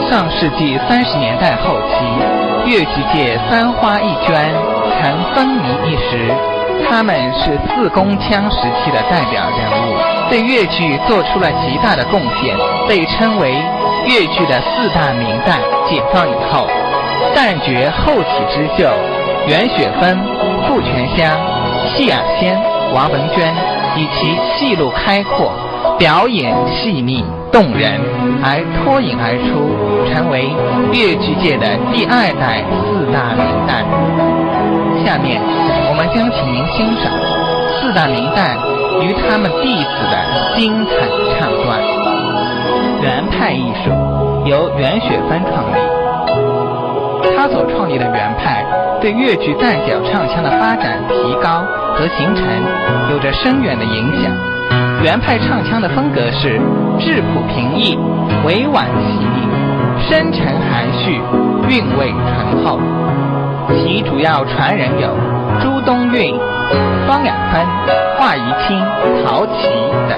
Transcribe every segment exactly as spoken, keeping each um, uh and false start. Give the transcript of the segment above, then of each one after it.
上世纪三十年代后期，越剧界三花一娟曾风靡一时，她们是四公腔时期的代表人物，对越剧做出了极大的贡献，被称为越剧的四大名旦。解放以后，旦角后起之秀袁雪芬、傅泉香、谢雅仙、王文娟，以其戏路开阔、表演细腻、动人，而脱颖而出，成为越剧界的第二代四大名旦。下面我们将请您欣赏四大名旦与他们弟子的精彩唱段。袁派艺术由袁雪芬创立。她所创立的袁派对越剧旦角唱腔的发展、提高和形成有着深远的影响。袁派唱腔的风格是质朴平易、委婉细腻、深沉含蓄、韵味醇厚。其主要传人有朱东韵、方亚芬、华胥清、陶琪等。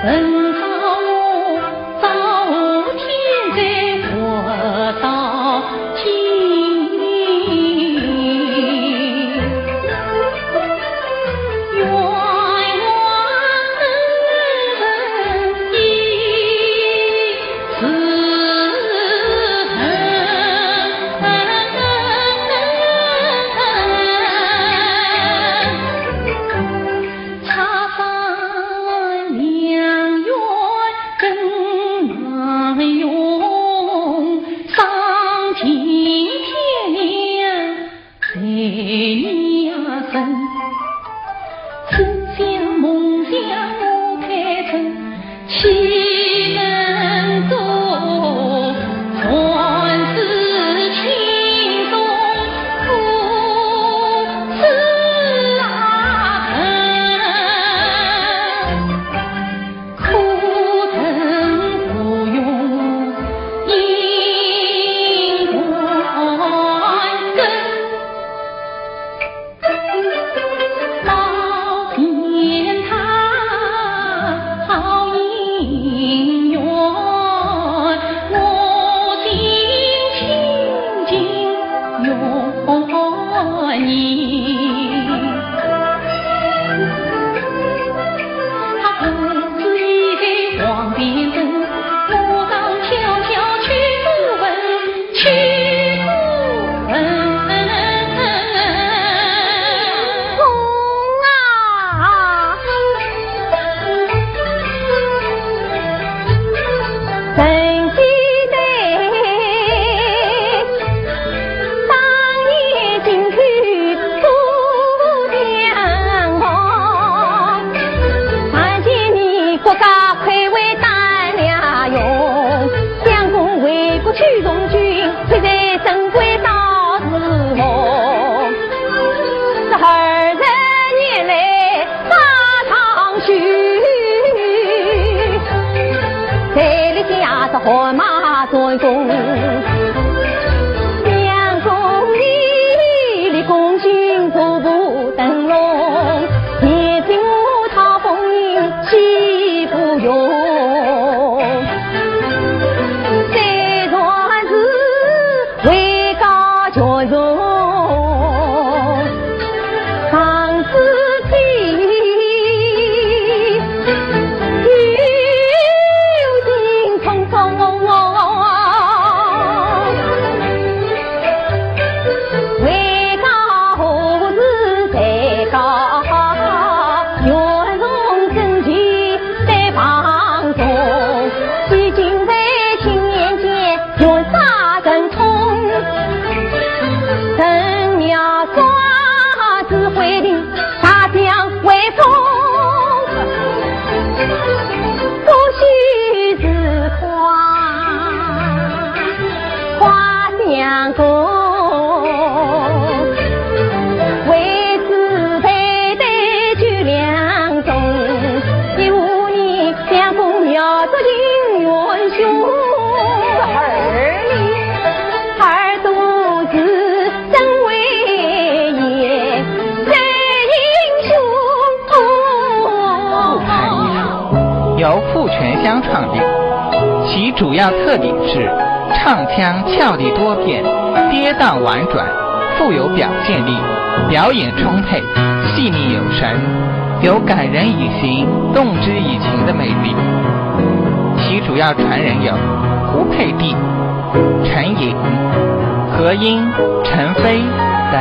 人造物，造物天在佛造地。冤枉人一世人。 插秧良缘更难容，丧尽天良罪孽深。此想梦想我太真，岂能做？乱世情中 顾派艺术由傅泉香创立，其主要特点是唱腔俏丽多变，跌宕婉转，富有表现力，表演充沛，细腻有神，有感人以形、动之以情的魅力。其主要传人有胡佩蒂、陈莹、何英、陈飞等。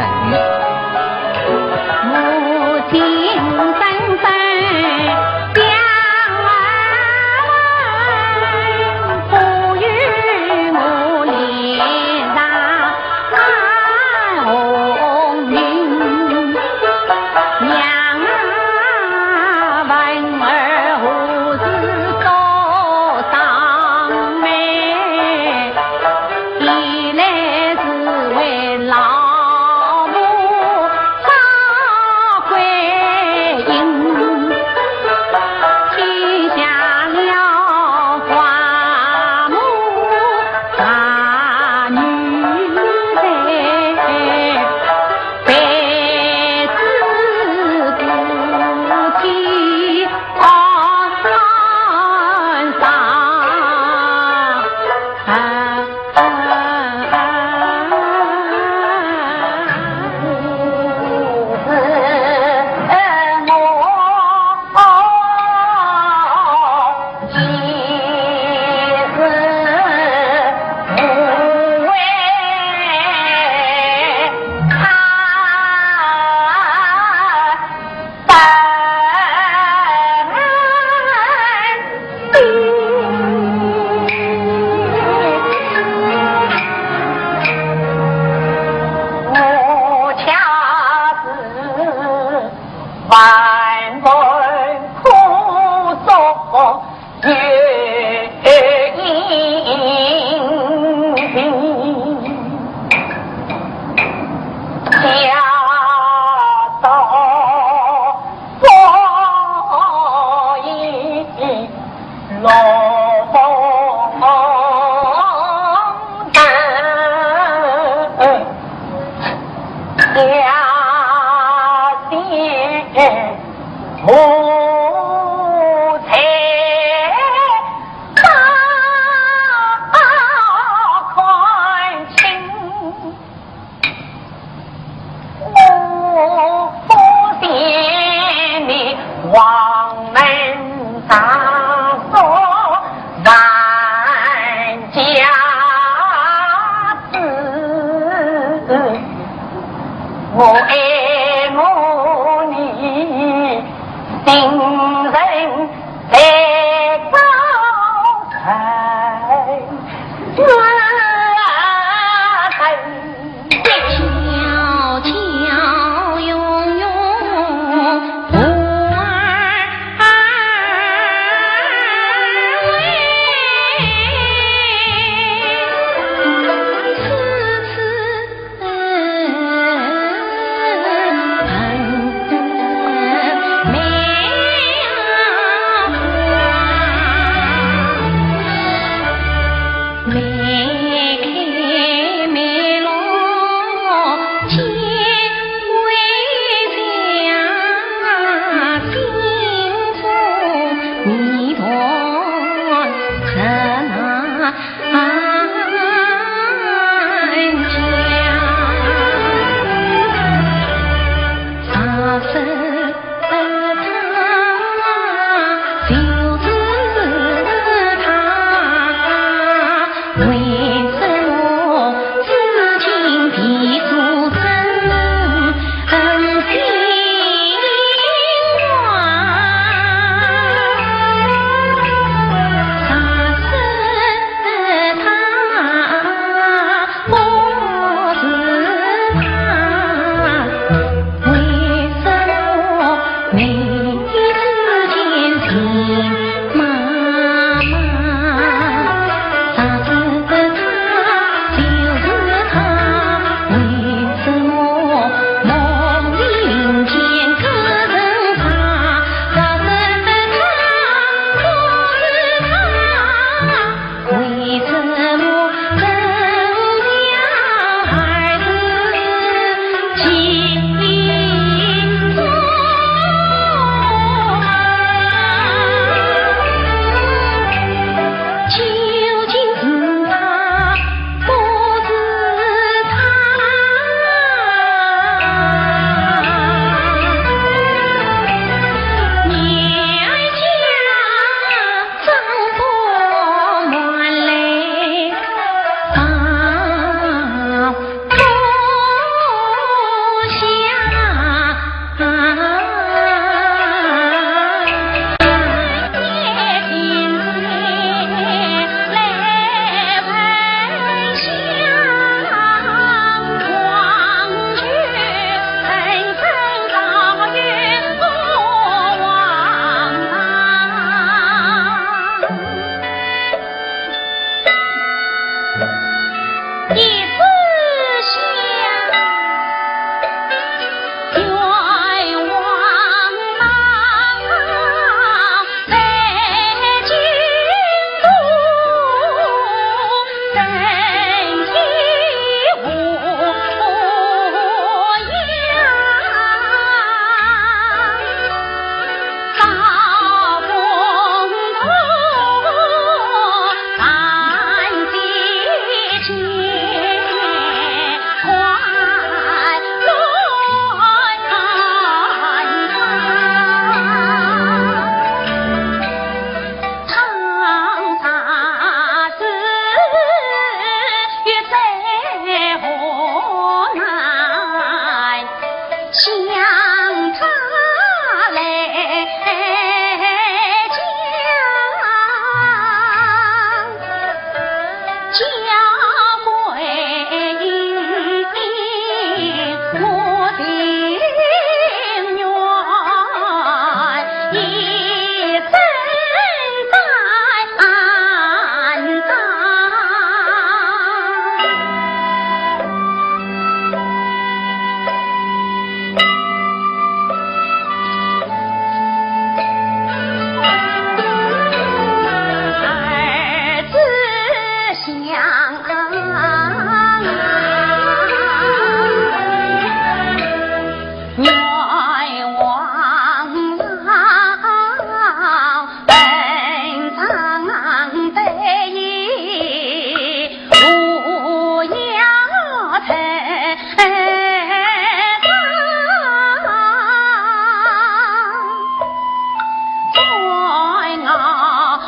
月影下到风雨落风灯。 家先无才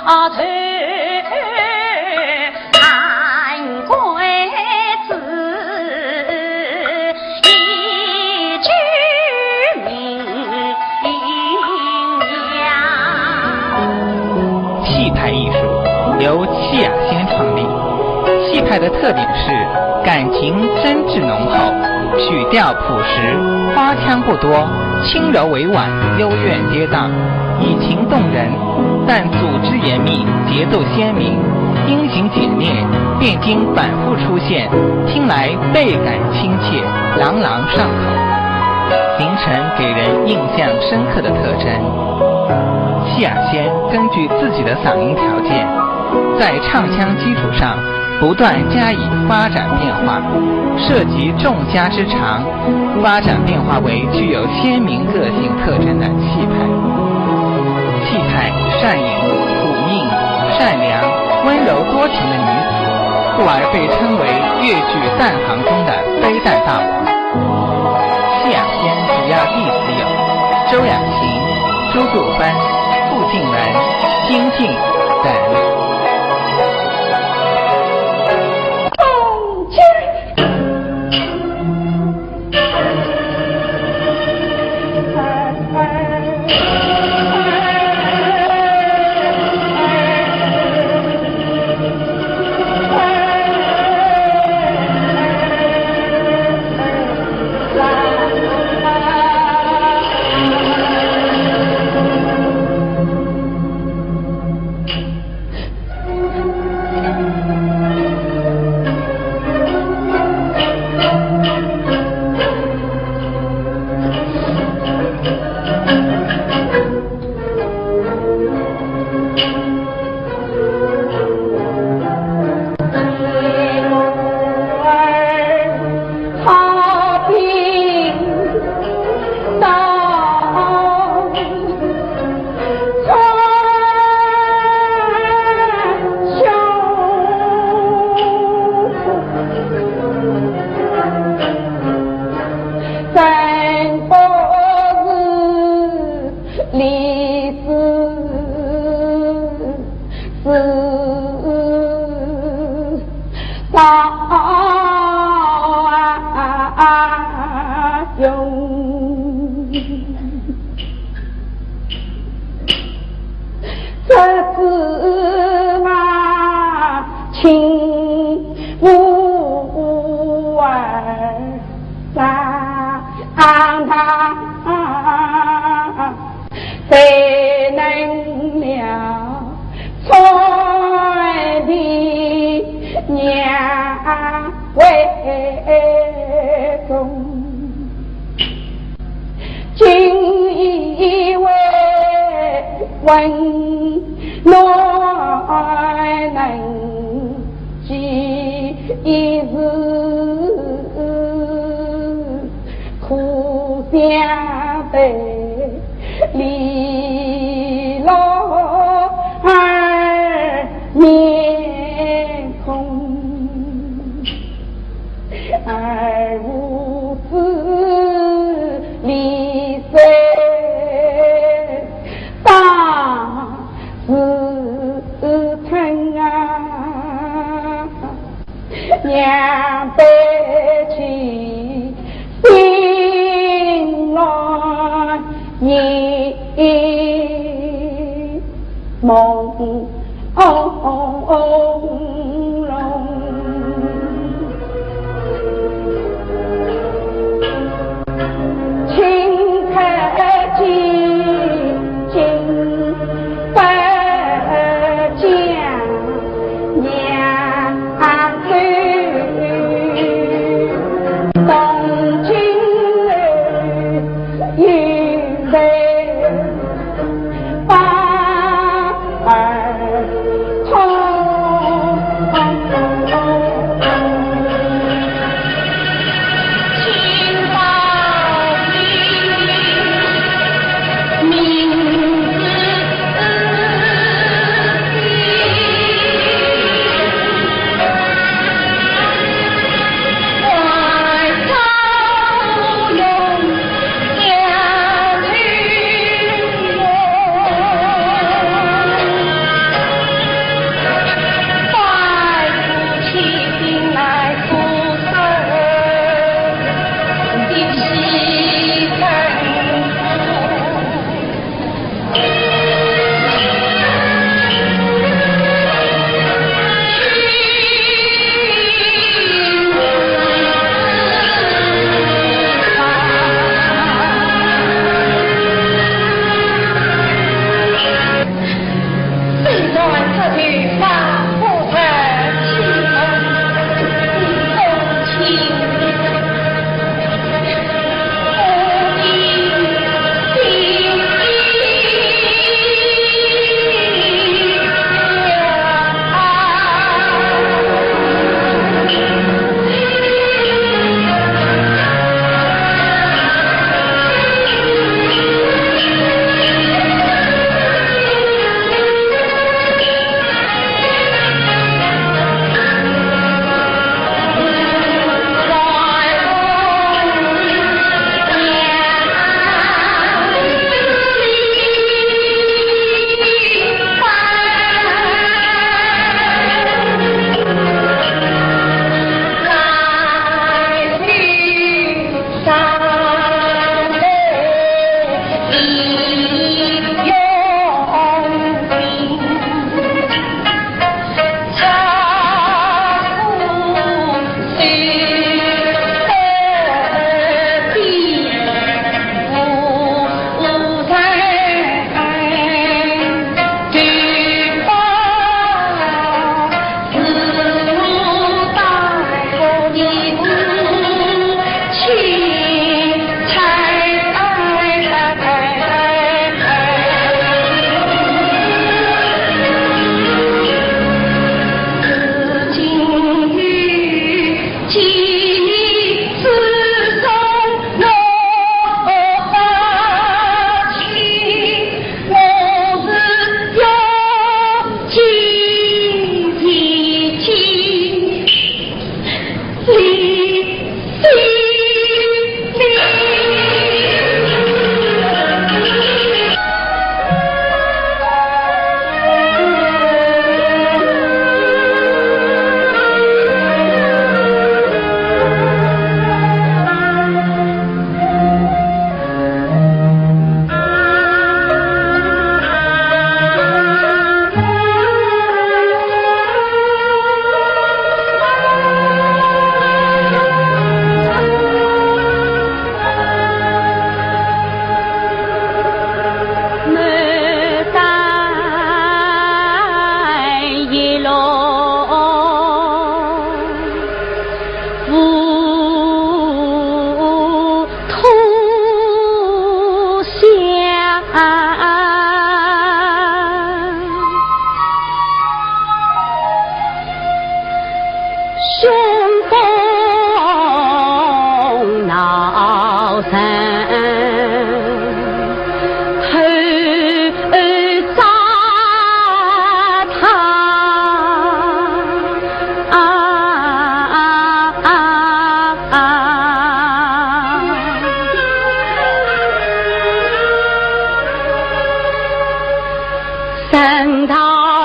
啊，头安贵子，一举名扬。戏派艺术由戚雅仙创立。戏派的特点是感情真挚浓厚，曲调朴实，花腔不多，轻柔委婉，幽怨跌宕，以情动人，但组织严密，节奏鲜明，音型简练，变音反复出现，听来倍感亲切，朗朗上口，形成给人印象深刻的特征。戚雅仙根据自己的嗓音条件，在唱腔基础上不断加以发展变化，涉及众家之长，发展变化为具有鲜明个性特征的气派。气派善引、苦命、善良、温柔多情的女子，故而被称为越剧旦行中的悲旦大王。戚雅仙主要弟子有周雅琴、朱素帆、傅静雯、金靖等。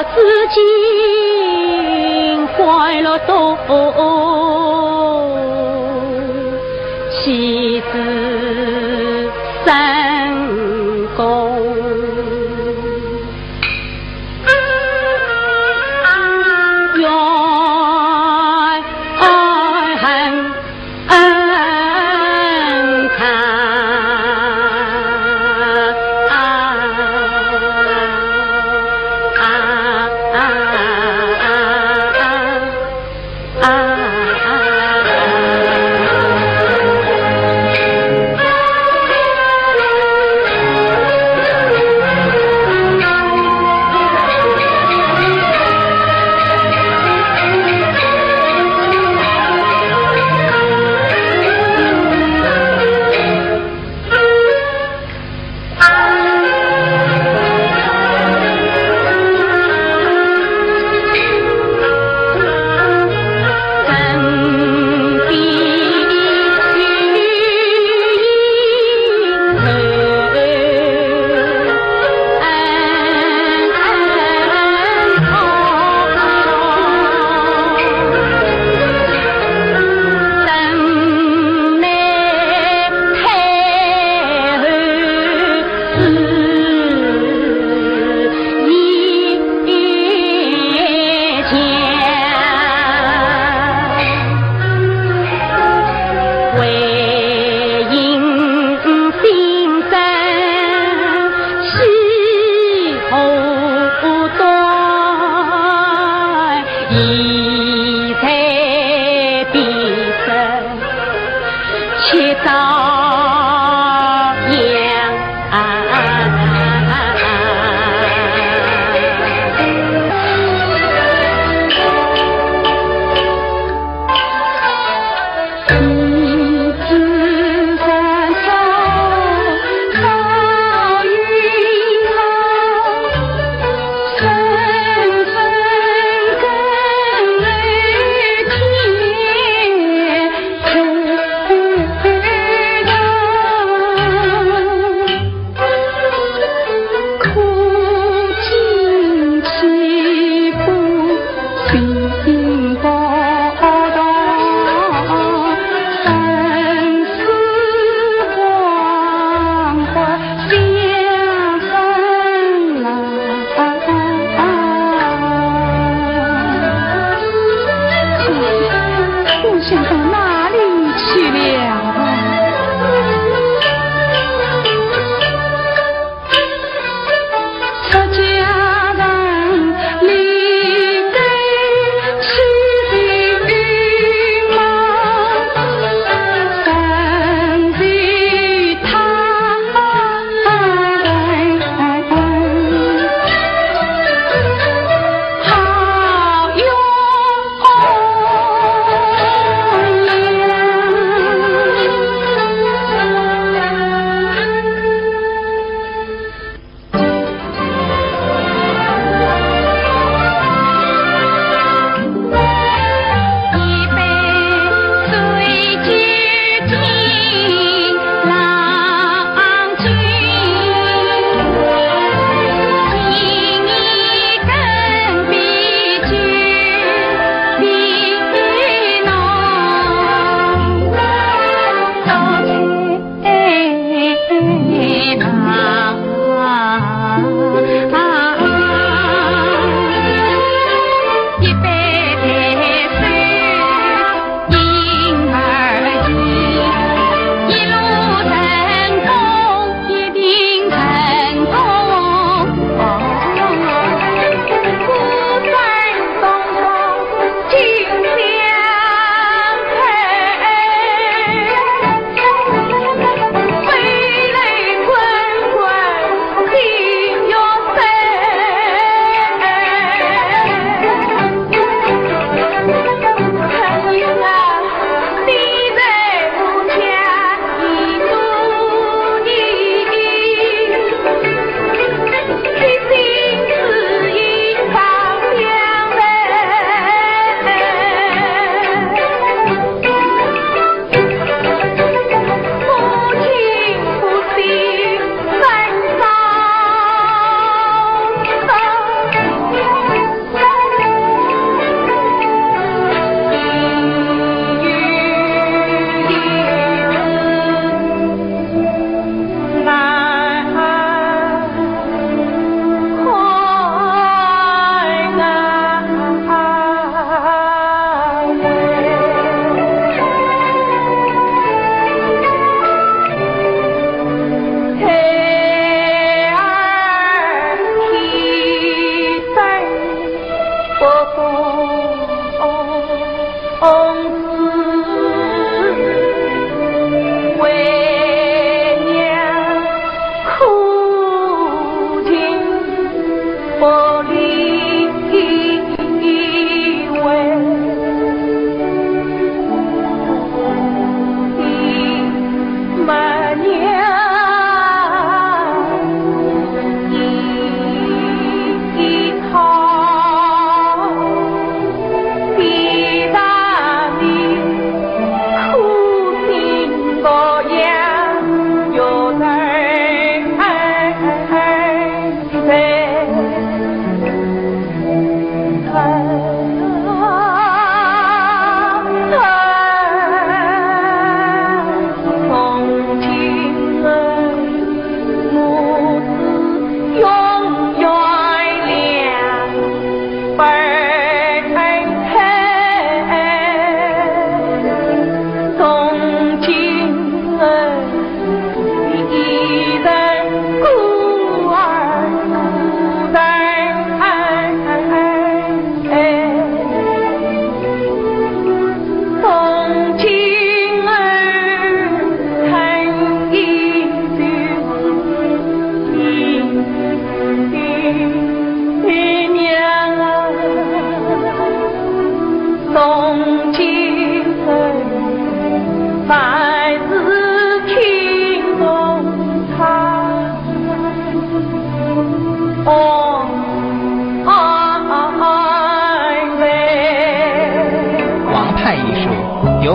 紫金欢乐多，岂止深宫。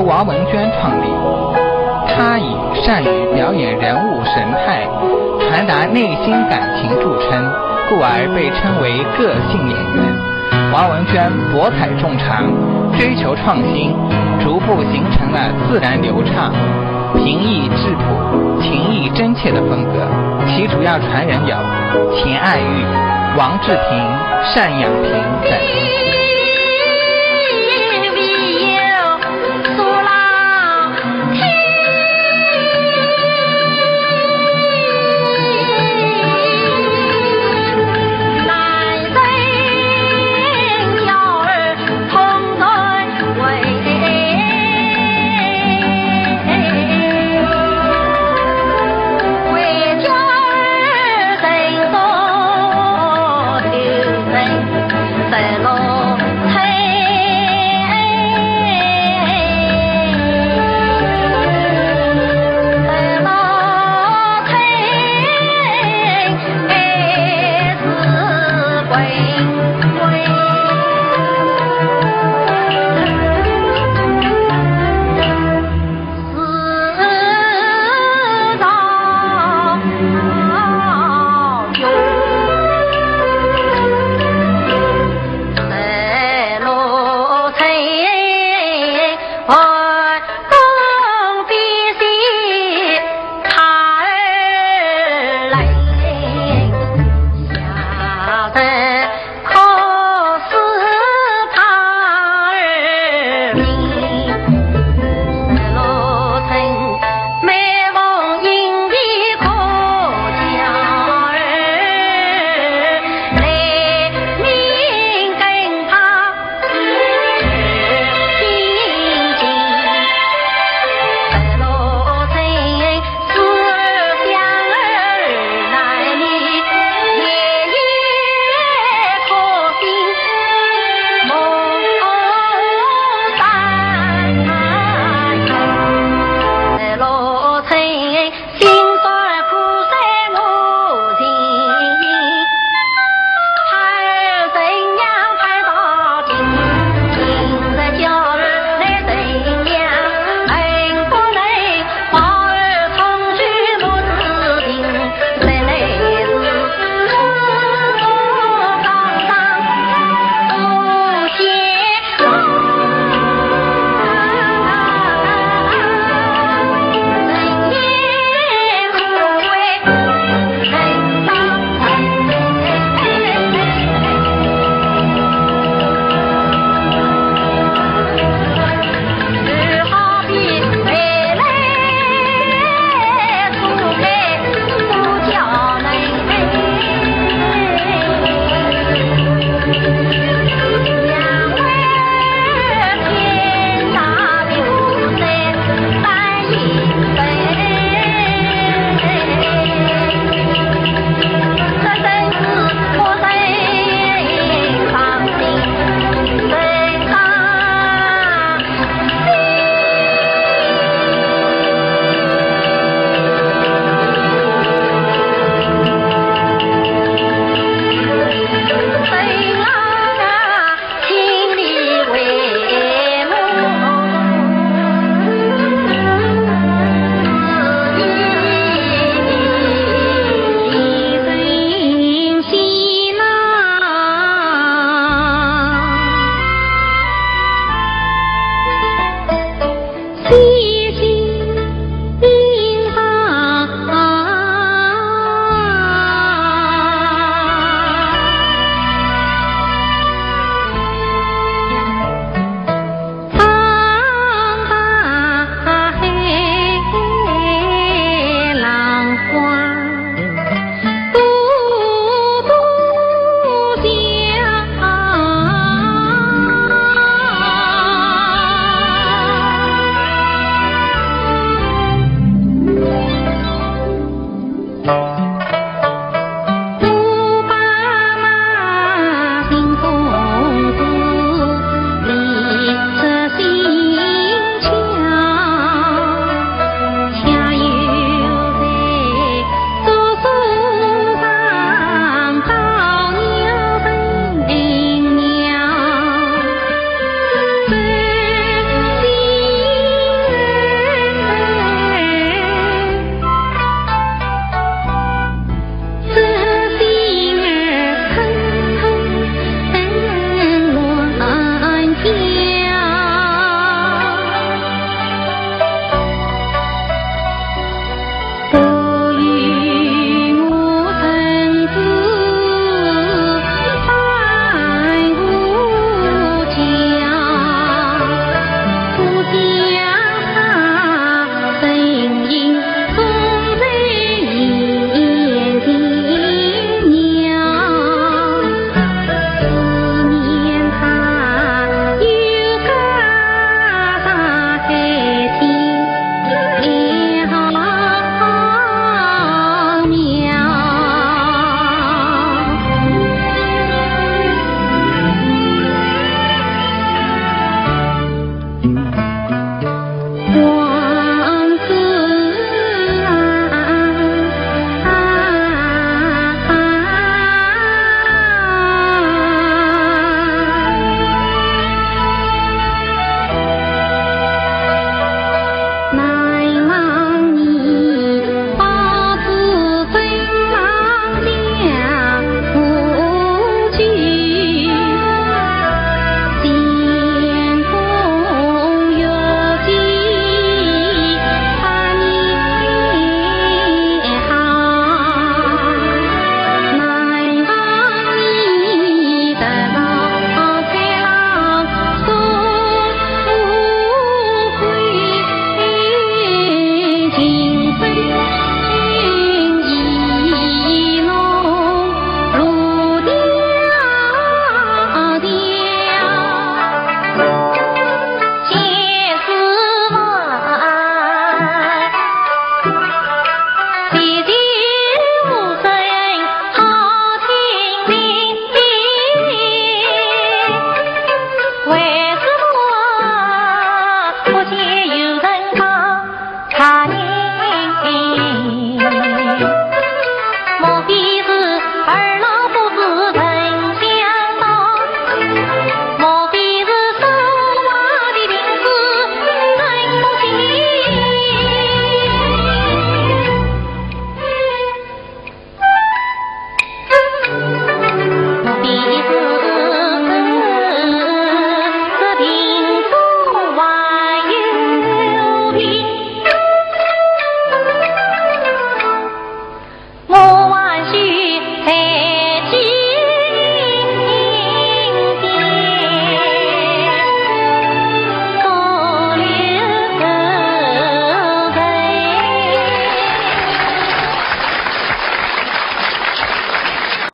王文娟创立。她以善于表演人物神态，传达内心感情著称，故而被称为个性演员。王文娟博采众长，追求创新，逐步形成了自然流畅、平易质朴、情意真切的风格。其主要传人有钱爱玉、王志平、单养萍等。